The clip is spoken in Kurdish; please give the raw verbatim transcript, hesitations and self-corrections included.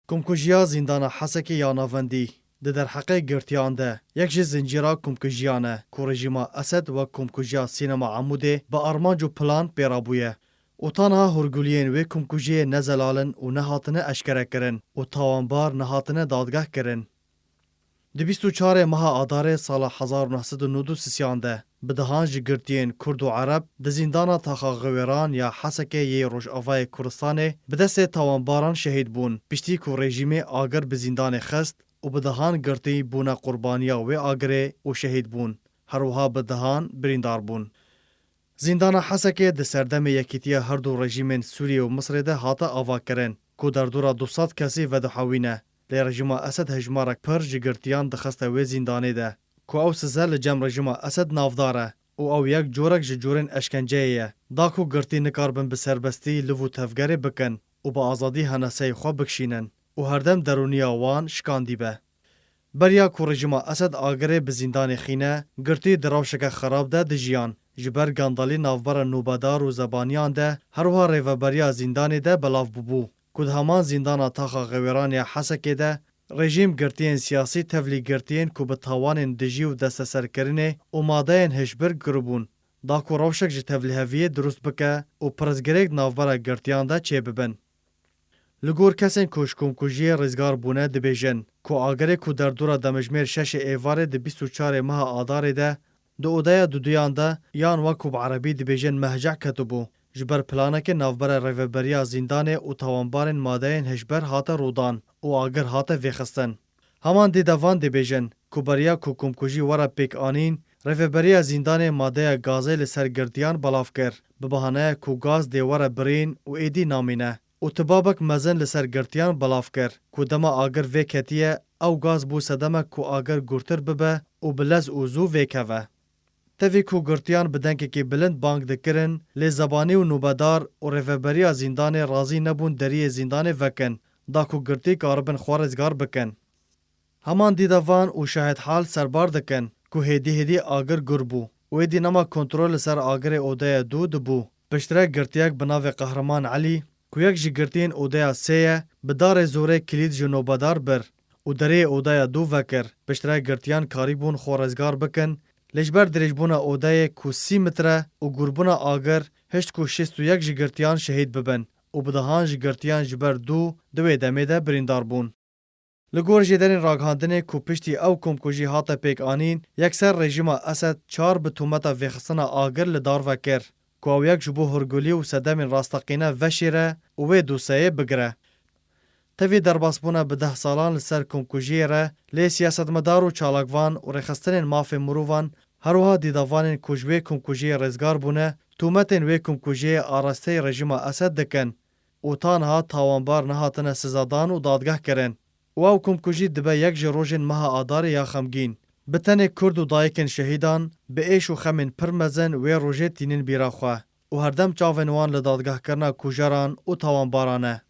Komkujiya zîndana Hesekê ya navendî di derheqê girtiyan de yek ji zincîra komkujiyan e ku rejîma Esed wek komkujiya Sînema Amûdê bi armanc û plan pê rabûye û tanha hûrguliyên wê komkujiyê ne zelal in û nehatine eşkerekirin û tawanbar nehatine dadgehkirin. Di bîst û çarê meha Adarê sala hezar û neh sed û nod û sisiyan de bi dehan ji girtiyên Kurd û Ereb di zîndana Taxa Xiwêran ya Hesekê yê Rojavayê Kurdistanê bi destê tawanbaran şehîd bûn, piştî ku rejîmê agir bi zîndanê xist û bi dehan girtî bûne qurbaniya wê agirê û şehîd bûn, her wiha bi dehan birîndar bûn. Zîndana Hesekê di serdemê yekîtiya her du rejîmên Sûriyê û Misirê de hate avakirin ku derdora du sed kesî vedihewîne, lê rejîma Esed hejmarek pir ji girtiyan dixiste wê zîndanê de ku ew size li cem rejîma Esed navdar e û ew yek corek ji corên eşkenceyê ye, da ku girtî nikaribin bi serbestî liv û tevgerê bikin û bi azadî heneseyê xwe bikişînin û herdem derûniya wan şikandî be. Beriya ku rejîma Esed agirê bi zîndanê xîne, girtî di rewşeke xerab de dijiyan. Ji ber gandalî navbera nûbedar û zebaniyan de, her wiha rêveberiya zîndanê de belav bûbû, ku di heman zîndana Taxa Xewêran ya Hesekê de rejîm girtiyên siyasî tevlî girtiyên ku bi tawanên dijî û desteserkirinê û madeyên hişbir giribûn, da ku rewşek ji tevliheviyê dirust bike û pirsgirêk di navbera girtiyan de çêbibin. Li gor kesên ku ji komkujiyê rizgar bûne dibêjin ku agirê ku derdora demijmêr şeşê êvarê di bîst û çarê meha Adarê de di odeya duduyan de yan wek ku bi erebî dibêjin mehceh ketibû, ji ber planekê navbera rêveberiya zîndanê û tawanbarên madeyên hişber hate rûdan û agir hate vêxistin. Heman dî de van dibêjin ku beriya ku komkujî were pêk anîn, rêveberiya zîndanê madeya gazê li ser girtiyan belav kir, bi bahaneya ku gaz dê were birîn û êdî namîne û tibabek mezin li ser girtiyan belav kir ku dema agir vêketiye, ew gaz bû sedemek ku agir gurtir bibe û bi lez û zû vêkeve. Tevî ku girtiyan bi dengekî bilind bang dikirin, lê zebanî û nûbedar û rêveberiya zîndanê razî nebûn deriyê zîndanê vekin, da ku girtî karibin xwe rizgar bikin. Heman dî de van û şahidhal serbar dikin ku hêdî hêdî agir gur bû û êdî nema kontrol li ser agirê odeya du dibû. Piştre girtiyek bi navê Qehreman Elî, ku yek ji girtiyên odeya sê ye, bi darê zorê kilît ji nobedar bir û deriyê odeya du vekir. Piştre girtiyan karîbûn xwe rizgar bikin, lê ji ber dirêjbûna odeyê ku sî metre û gurbûna agir, hişt ku şêst û yek ji girtiyan şehîd bibin û bi dehan ji girtiyan ji ber du di wê demê de birîndar bûn. Li gor jêderên ragihandinê ku piştî ew komkujî hate pêk anîn, yekser rejîma Esed çar bi tometa vêxistina agir li dar ve kir, ku ew yek ji bo hûrgulî û sedemên rasteqîne veşêre û wê doseyê bigire. Tevî derbasbûna bi deh salan li ser komkujiyê re, lê siyasetmedar û çalakvan û rêxistinên mafê mirovan, her wiha dîdavanên ku ji wê komkujiyê rêzgar bûne, tometên wê komkujiyê arasteyî rejîma Esed dikin û ta niha tawanbar nehatine sizadan û dadgeh kirin û ew komkujî dibe yek ji rojên meha Adarê ya xemgîn. Bi tenê Kurd û dayikên şehîdan bi êş û xemên pir mezin wê rojê tînin bîra xwe û herdem çavên wan li dadgehkirina kujeran û tawanbaran e.